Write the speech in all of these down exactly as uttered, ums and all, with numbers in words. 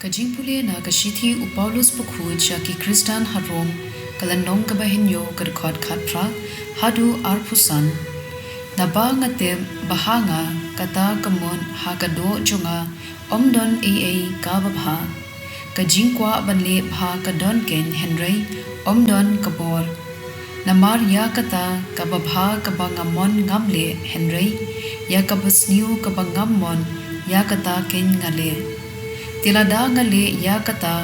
Ka jingpule na ka shithi u Paulus bakhuid sha ki Khristan ha Rom, ka lynnong kaba hynñiew, ka dkhot khatphra haduh arphew san. Naba nga tip ba ha nga, kata ka mut ha ka doh jong nga, ym don ei ei kaba bha. Ka jingkwah ban leh bha ka don keiñ, hynrei ym don ka bor. Namar ïa kata kaba bha kaba nga mon ngam leh, hynrei ïa kaba sniew kaba ngam mon, ïa kata keiñ nga leh. Te lada nga leh ïa kata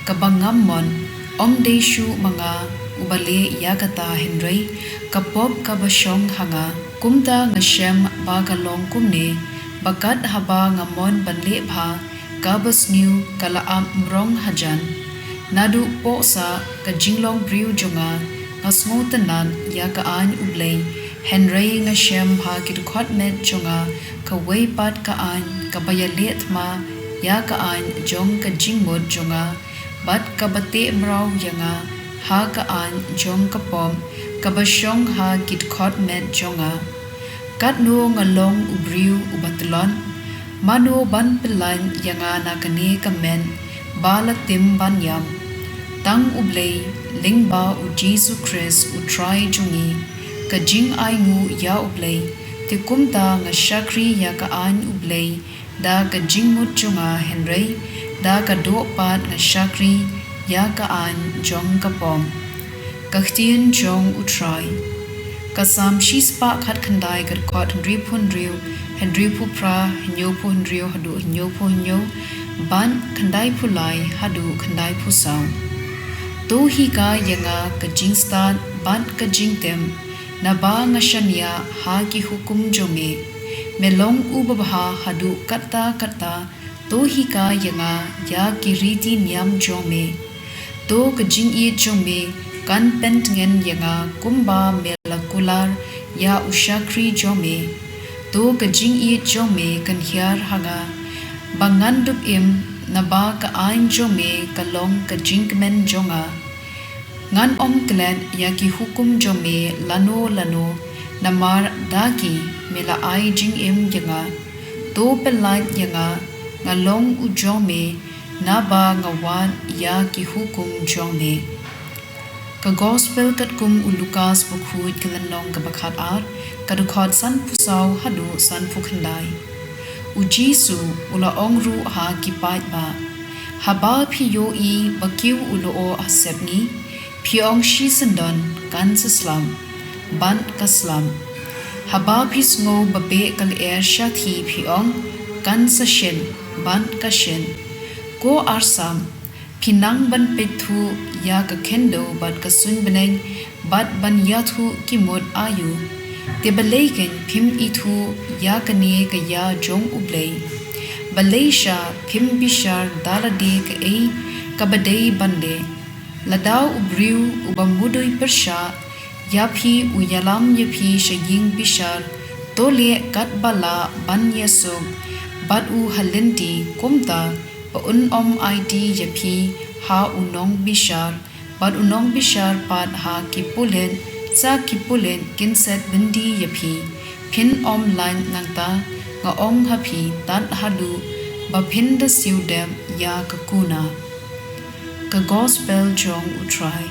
kaba ngam mon, ym dei shuh ma nga uba leh ïa kata, hynrei ka pop kaba shong ha nga. Kumta nga shem ba ka long kumne, ba kat haba nga mon ban leh bha, kaba sniew ka la ap mrong hajan. Naduh pohsah ka jinglong briew jong nga, nga sngewtynnad ïa ka aiñ U Blei, hynrei nga shem ha ki dkhot met jong nga kawei pat ka aiñ kaba ïaleh thma ïa ka aiñ jong ka jingmut jong nga, bad kaba teh mraw ïa nga ha ka aiñ jong ka pop kaba shong ha ki dkhot met jong nga. Katno nga long u briew uba tlot! Mano ban pyllait ïa nga na kane ka met ba la tim ban ïap? Tang U Blei, lyngba U Jisu Khrist U Trai jong ngi. Ka jingainguh ïa U Blei. Te kumta nga shakri ïa ka aiñ U Blei da ka jingmut jong nga, hynrei da ka doh pat nga shakri ïa ka aiñ jong ka pop. Ka ktien jong U Trai. Ka Salm shispah khatkhyndai, ka dkhot hynriewphew hynriew, hynriewphew phra, hynñiewphew hynriew haduh hynñiewphew hynñiew, bad khyndaiphew lai haduh khyndaiphew saw. To hikai ïa nga ka jingstad bad ka jingtip, naba nga shaniah ha ki hukum jong me. Me long uba bha haduh katta katta, to hikai ïa nga ïa ki riti niam jong me. To ka jingïeit jong me kan pyntngen ïa nga, kumba me la kular ïa u shakri jong me. To ka jingïeit jong me kan hiar ha nga, ba ngan dup im, naba ka aiñ jong me ka long ka jingkmen jong nga. Ngan ym klet ïa ki hukum jong me lano lano, namar da ki me la ai jingim ïa nga. To pyllait ïa nga, nga long u jong me, naba nga wad ïa ki hukum jong me. Ka Gospel katkum u Lukas bakhuid, ka lynnong kaba khatar, ka dkhot sanphew saw haduh sanphew khyndai. U Jisu u la ong ruh ha ki paidbah, haba phi ïohi ba kiew u lyoh ha sepngi, phi ong shisyndon, kan sa slap, bad ka slap. Haba phi sngew ba beh ka lyer shathie, phi ong, kan sa shit, bad ka shit. Ko arsap, phi nang ban peit thuh ïa ka khyndew bad ka suiñ bneng, bad ban ïathuh ki mut aïu? Te balei keiñ phim ithuh ïa kane ka ïa jong U Blei? Balei sha phim bishar da lade kaei kaba dei ban leh? Lada u briew uba mudui pyrshah ïa phi u ïalam ïa phi sha ïing bishar, to leh katba lah ban ïasuk bad u ha lynti, kumta ba un ym aiti ïa phi ha u nongbishar, bad u nongbishar pat ha ki pulit, sa ki pulit kin set byndi ïa phi. Phin ym lait nangta, nga ong ha phi, tad haduh ba phin da siew dep ïa ka kuna. Ka Gospel jong U Trai.